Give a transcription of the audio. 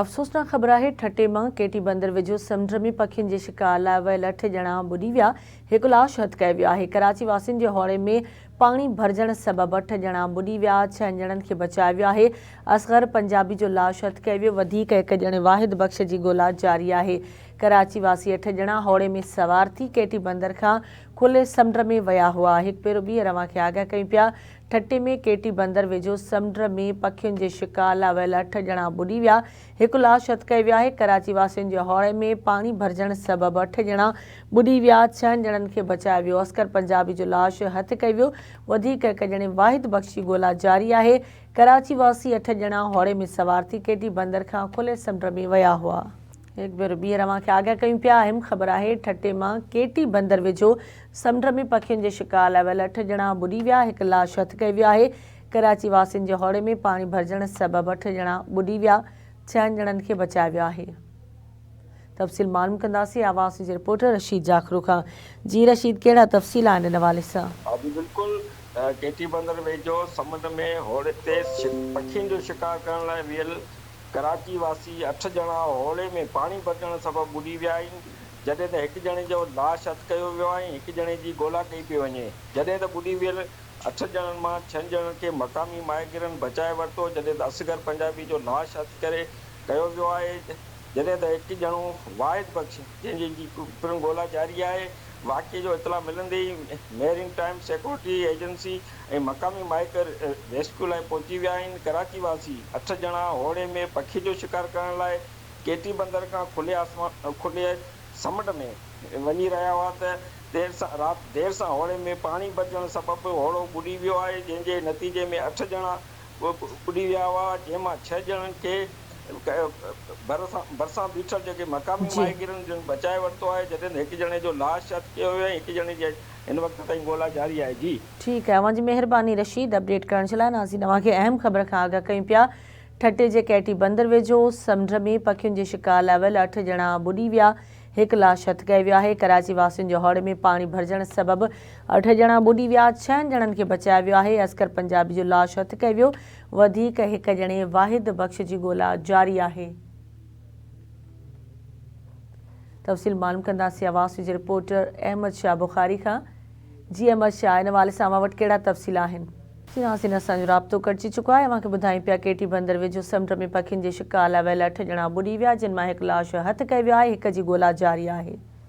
افسوسناڪ خبر آهي ٺٽي مان ڪيٽي بندر ويجهو سمنڊ ۾ پکين جي شڪار لاء ويل اٺ ڄڻا ٻڏي ويا، هڪ لاش هٿ ڪيو ويو آهي. ڪراچي واسين جي هوڙي ۾ پاڻي ڀرجڻ سبب اٺ ڄڻا ٻڏي ويا، ڇهن ڄڻن کي بچايو ويو آهي. اصغر پنجابي جو لاش هٿ ڪيو ويو، وڌيڪ هڪ ڄڻي واحد بخش جي ڳولا جاري آهي. ڪراچي واسي اٺ ڄڻا هوڙي ۾ سوار ٿي ڪيٽي بندر کان کلي سمنڊ ۾ ويا هئا. هڪ ڀيرو ٻيهر اوهان کي آگاهه ڪيون پيا ٺٽي ۾ ڪيٽي بندر ويجهو سمنڊ ۾ پکين جي شڪار لاء ويل اٺ ڄڻا ٻڏي ويا، هڪ لاش هٿ ڪيو ويو آهي، ڪراچي واسين جي هوڙي ۾ پاڻي ڀرجڻ سبب اٺ ڄڻا ٻڏي ويا، ڇهن ڄڻن کي بچايو ويو، اصغر پنجابي جو لاش هٿ ڪيو ويو، وڌيڪ هڪ ڄڻي واحد بخش جي ڳولا جاري آهي، ڪراچي واسي اٺ ڄڻا هوڙي ۾ سوار ٿي ڪيٽي بندر کان کلي سمنڊ ۾ ويا هئا. هڪ ڀيرو ٻيهر اوهان کي آگاهه ڪيون پيا، اهم خبر آهي ٺٽي مان ڪيٽي بندر ويجهو سمنڊ ۾ پکين جي شڪار لاء ويل اٺ ڄڻا ٻڏي ويا، هڪ لاش هٿ ڪيو ويو آهي، ڪراچي واسين جي هوڙي ۾ پاڻي ڀرجڻ سبب اٺ ڄڻا ٻڏي ويا، ڇهن ڄڻن کي بچايو ويو آهي. تفصيل معلوم ڪنداسين آواز جي رپورٽر رشيد جاکرو کان. جي رشيد ڪهڙا تفصيل آهن ان حوالي سان. جي بلڪل ڪيٽي بندر ويجهو سمنڊ ۾ هوڙي تي پکين جو شڪار ڪرڻ لاء ويل ڪراچي واسي اٺ ڄڻا هوڙي ۾ پاڻي ڀرجڻ سبب ٻڏي ويا آهن، جڏهن ته هڪ ڄڻي جو لاش هٿ ڪيو ويو آهي ۽ هڪ ڄڻي جي ڳولا ڪئي پئي وڃي، جڏهن ته ٻڏي ويل اٺ ڄڻن مان ڇهن ڄڻن کي مقامي ماهيگيرن بچائي ورتو، جڏهن ته اصغر پنجابي جو لاش هٿ ڪري ڪيو ويو آهي، جڏهن ته هڪ ڄڻو واحد بخش جنهن جي پڻ ڳولا جاري آهي، واقعي جو اطلاع ملندي ئي ميرين ٽائيم سيڪيورٽي ايجنسي ۽ مقامي ماهيگير ريسڪيو لاء پهچي ويا آهن، ڪراچي واسي اٺ ڄڻا هوڙي ۾ پکي جو شڪار ڪرڻ لاء ڪيٽي بندر کان کلي آسمان کلي سمنڊ ۾ وڃي رهيا هئا ته دير سان رات دير سان هوڙي ۾ پاڻي ڀرجڻ سبب هوڙو ٻڏي ويو آهي، جنهن جي نتيجي ۾ اٺ ڄڻا ٻڏي ويا هئا، جنهن مان ڇهه ڄڻن کي ڀرسان بيٺل جيڪي مقامي ماهيگيرن جن بچائي ورتو آهي، جڏهن ته هڪ ڄڻي جو لاش هٿ ڪيو ويو ۽ هڪ ڄڻي جي هن وقت تائين ڳولا جاري آهي. جي. ٺيڪ آهي اوهان جي مهرباني رشيد اپڊيٽ ڪرڻ جي لاء ناظرين اوهان کي اهم خبر کان آگاهه ڪيون پيا ٺٽي جي ڪيٽي بندر ويجهو سمنڊ ۾ پکين جي شڪار لاء ويل اٺ ڄڻا ٻڏي ويا هڪ لاش هٿ ڪيو ويو آهي ڪراچي واسين جي هوڙ ۾ پاڻي ڀرجڻ سبب اٺ ڄڻا ٻڏي ويا ڇهن ڄڻن کي بچايو ويو آهي اصغر پنجابي جو لاش هٿ ڪيو ويو وڌيڪ هڪ ڄڻي واحد بخش جي ڳولا جاري آهي. تفصيل معلوم ڪنداسين آواز جي رپورٽر احمد شاهه بخاري کان. جي احمد شاهه ان حوالي سان اوهان وٽ ڪهڙا تفصيل آهن؟ جي ناظرين اسان جو رابطو ڪٽجي چڪو آهي اوهان کي ٻڌايون پيا ڪيٽي بندر ويجهو سمنڊ ۾ پکين جي شڪار لاء ويل اٺ ڄڻا ٻڏي ويا جن مان هڪ لاش هٿ ڪيو ويو آهي هڪ جي ڳولا جاري آهي.